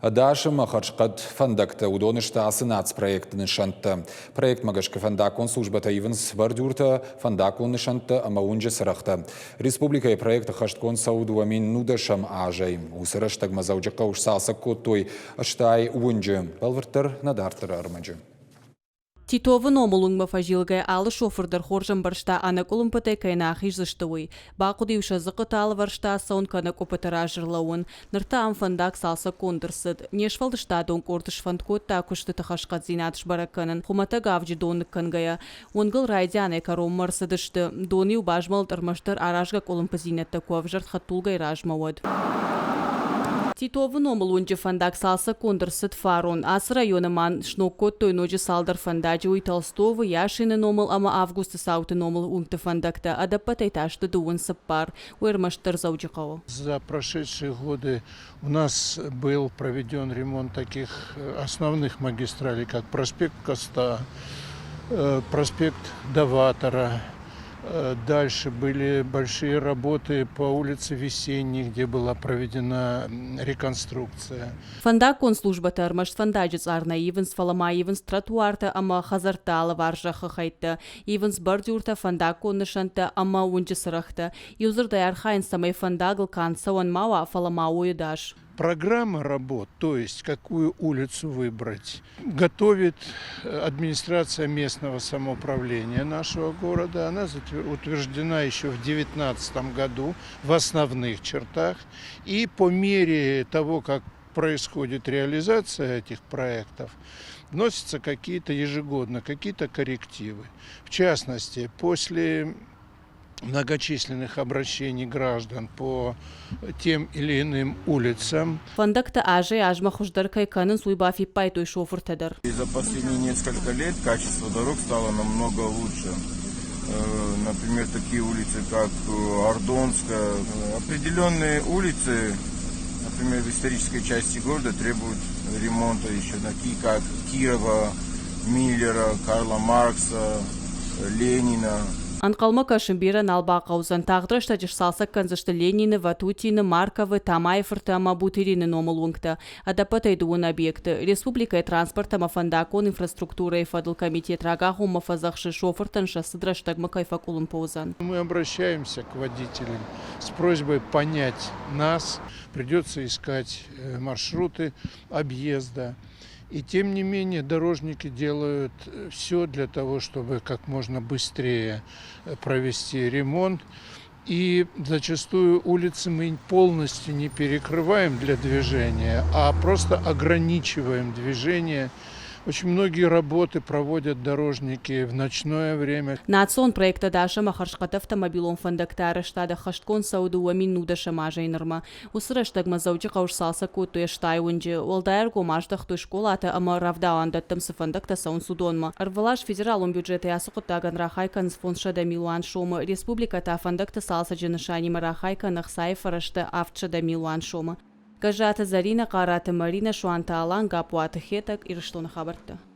Ӕдас ӕмӕ хӕрзхъӕд фӕндӕгтӕ уыдон сты ацы нацпроекты нысӕнттӕ. Проектмӕ гӕсгӕ фӕндаггон службӕтӕ ивынц бордюртӕ, фӕндаггон нысӕнттӕ ӕмӕ уынджы цырӕгътӕ. Республикӕйы проект ӕххӕстгонд цӕуы 2010 азӕй. Уыцы рӕстӕгмӕ Дзӕуджыхъӕуы сцалцӕг кодтой 80 уынджы. Бӕлвырддӕр нӕ дарддӕры ӕрмӕджы. Титовы номыл уынгмӕ фӕзилгӕ алы шофыр дӕр хорз ӕмбӕрста, ӕнӕкъуылымпытӕй кӕй нӕ ахиздзысты, уый. Бахъуыд-иу сӕ дзыхъхъыты алывӕрсты ацӕуын кӕнӕ къуыппыты раз ӕрлӕууын. Ныр та ам фӕндаг цалцӕггонд ӕрцыд. Не сфӕлдыстадон къорд сфӕнд кодта куыстыты хӕрзхъӕддзинад сбӕрӕг кӕнын, хуымӕтӕг авджы дон ныккӕнгӕйӕ. Уынгыл райдианӕй кӕронмӕ ӕрцыдысты. Дон-иу базмӕлд ӕрмӕстдӕр аразгӕ къуылымпыдзинӕдтӕ куы ӕвзӕрд хӕдтулгӕйы размӕ, уӕд. Титовы номыл уынджы фӕндаг цалцӕггонд ӕрцыд фарон. Ацы районы ма сног кодтой ноджы цалдӕр фӕндаджы, уый Толстовы, Яшины номыл ӕмӕ Августы цауты номыл уынгты фӕндӕгтӕ, ӕдӕппӕтӕй та сты 34, уый ӕрмӕстдӕр Дзӕуджыхъӕуы. За прошедшие годы у нас был проведен ремонт таких основных магистралей, как проспект Коста, проспект Доватора. Дальше были большие работы по улице Весенней, где была проведена реконструкция. Фӕндаггон службӕтӕ ӕрмӕст фӕндаджы цъар нӕ ивынц, фӕлӕ ма ивынц тротуартӕ ӕмӕ хӕдзӕртты алыварс зӕххы хӕйттӕ, ивынц бордюртӕ, фӕндаггон нысӕнттӕ ӕмӕ уынджы цырӕгътӕ. Иудзырдӕй архайынц, цӕмӕй фӕндагыл канд цӕуӕн ма уа, фӕлӕ ма уой ӕдас. Программа работ, то есть какую улицу выбрать, готовит администрация местного самоуправления нашего города. Она утверждена еще в 2019 году в основных чертах. И по мере того, как происходит реализация этих проектов, вносятся какие-то ежегодно, какие-то коррективы. В частности, после многочисленных обращений граждан по тем или иным улицам. Фӕндӕгтӕ азӕй-азмӕ хуыздӕр кӕй кӕнынц, уый бафиппайдтой шофыртӕ дӕр. За последние несколько лет качество дорог стало намного лучше. Например, такие улицы, как Ардонская. Определенные улицы, например, в исторической части города требуют ремонта еще, такие как Кирова, Миллера, Карла Маркса, Ленина. Ӕнхъӕлмӕ кӕсын бирӕ нал бахъӕудзӕн. Тагъд рӕстӕджы сцалцӕг кӕндзысты Ленины, Ватутины, Марковы, Тамайы-фырты ӕмӕ Бутырины номыл уынгтӕ. Ӕдӕппӕтӕй дыууын объекты. Республикӕйы транспорт ӕмӕ фӕндаггон инфраструктурӕйы фӕдыл комитет рагагъоммӕ фӕдзӕхсы, шофыртӕн сӕ цыд рӕстӕгмӕ кӕй фӕкъуылымпы уыдзӕн. Мы обращаемся к водителям с просьбой понять нас. Придется искать маршруты объезда. И тем не менее дорожники делают все для того, чтобы как можно быстрее провести ремонт. И зачастую улицы мы полностью не перекрываем для движения, а просто ограничиваем движение. Очень многие работы проводят дорожники в ночное время. Национ проект ӕдас ӕмӕ хӕрзхъӕд автомобилон фӕндӕгты арӕзтад ӕххӕстгонд цӕуы 2010 азӕй нырмӕ. Уыцы рӕстӕгмӕ Дзӕуджыхъӕуы сцалцӕг кодтой 80 уынджы, уӕлдай ӕргом аздӕхтой скъолатӕ ӕмӕ рӕвдауӕндӕттӕм цы фӕндӕгтӕ цӕуынц, уыдонмӕ. Ӕрвылаз федералон бюджетӕй ацы хъуыддагӕн рахай кӕнынц 500 милуан сомы, республикӕ та фӕндӕгты цалцӕджы нысанимӕ рахай кӕны ӕхцайы фӕрӕзтӕ 700 милуан сомы. Гӕззаты Зӕринӕ, Хъараты Маринӕ, Суанты Алан, Гаппуаты Хетӕг, Ирыстоны хабӕрттӕ.